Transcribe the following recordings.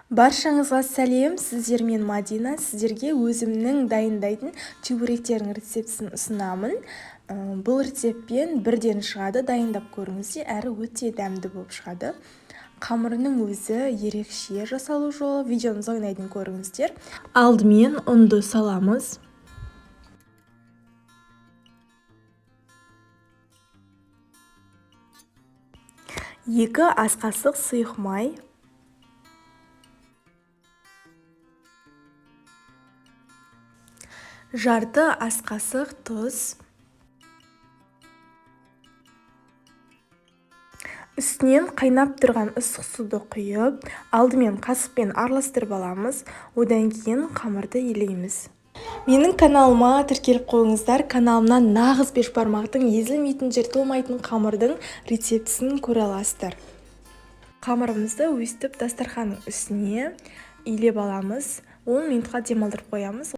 Баршаңызға сәлем, сіздермен Мадина. Сіздерге өзімнің дайындайтын чебуректердің рецептісін ұсынамын. Бұл рецептпен бірден шығады, дайындап көріңіздер, әрі өте дәмді болып шығады. Қамырының өзі ерекше жасалу жолы, видеоның соңына дейін көріңіздер. Алдымен ұнды саламыз. 2 ас қасық сұйық май. 1/2 ас қасық тұз. Үстінен қайнап тұрған ыстық суды құйып, алдымен қасықпен араластырып аламыз, одан кейін қамырды илейміз. Менің каналыма тіркеліп қойыңыздар, каналымнан нағыз бешбармақтың езілмейтін, жыртылмайтын қамырдың рецептісін көре аласыздар. Қамырымызды өстіп дастарханның үстіне илеп аламыз, 10 минутқа демалдырып қоямыз.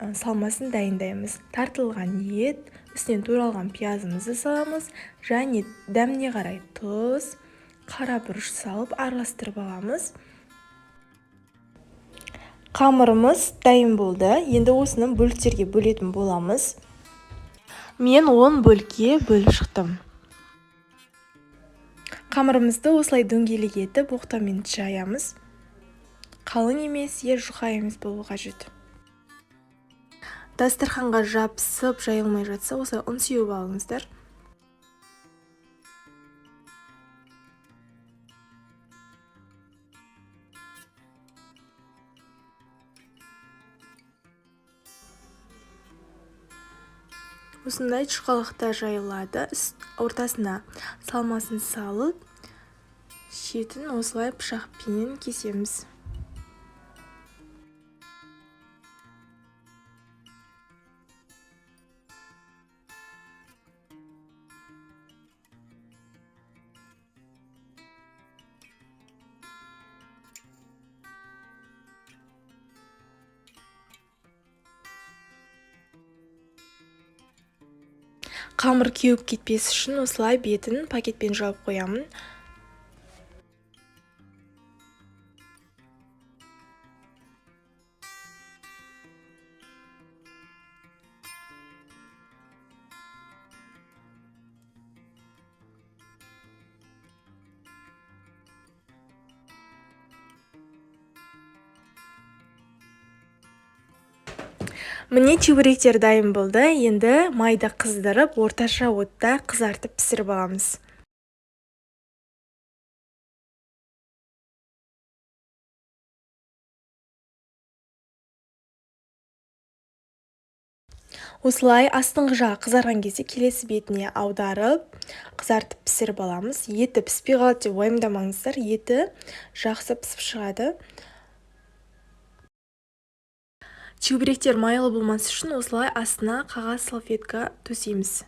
Салмасын дайындаймыз. Тартылған ет, үстінен туралған пиязымызды саламыз және дәміне қарай тұз, қара бұрыш салып араластырып аламыз. Қамырымыз дайын болды. Енді осыны бөліктерге бөлетін боламыз. Мен 10 бөлікке бөліп шықтым. Қамырымызды осылай дөңгелек етіп оқтаумен жаямыз. Қалың емес, жұқа емес болу қажет. Дастарханға жабысып жайылмай жатса, осылай ұн сеуіп алыңыздар. Осындай шұқалақта жайылады. Ортасына салмасын салып, шетін осылай пышақпен кесеміз. Қамыр кеуіп кетпес үшін осылай бетін пакетпен жауып қоямын. Міне чебуректер дайын болды. Енді майды қыздырып, орташа отта қызартып пісіріп аламыз. Осылай астыңғы жағы қызарған кезде келесі бетіне аударып, қызартып пісіріп аламыз. Еті піспей қалады деп уайымдамаңыздар, еті жақсы пісіп шығады. Чебуректер майлы болмас үшін осылай астына қағаз салфетка төсейміз.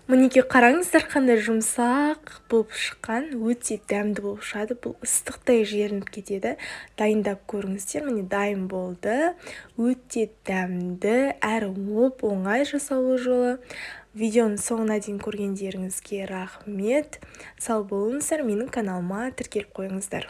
Мінекей қараңыздар, қандай жұмсақ болып шыққан, өте дәмді болып шығады. Бұл ыстықтай жерініп кетеді. Дайындап көріңіздер, міне дайын болды. Өте дәмді, әрі оп-оңай жасалу жолы. Видеоның соңына дейін көргендеріңізге рахмет. Сау болыңыздар, менің каналыма тіркеліп қойыңыздар.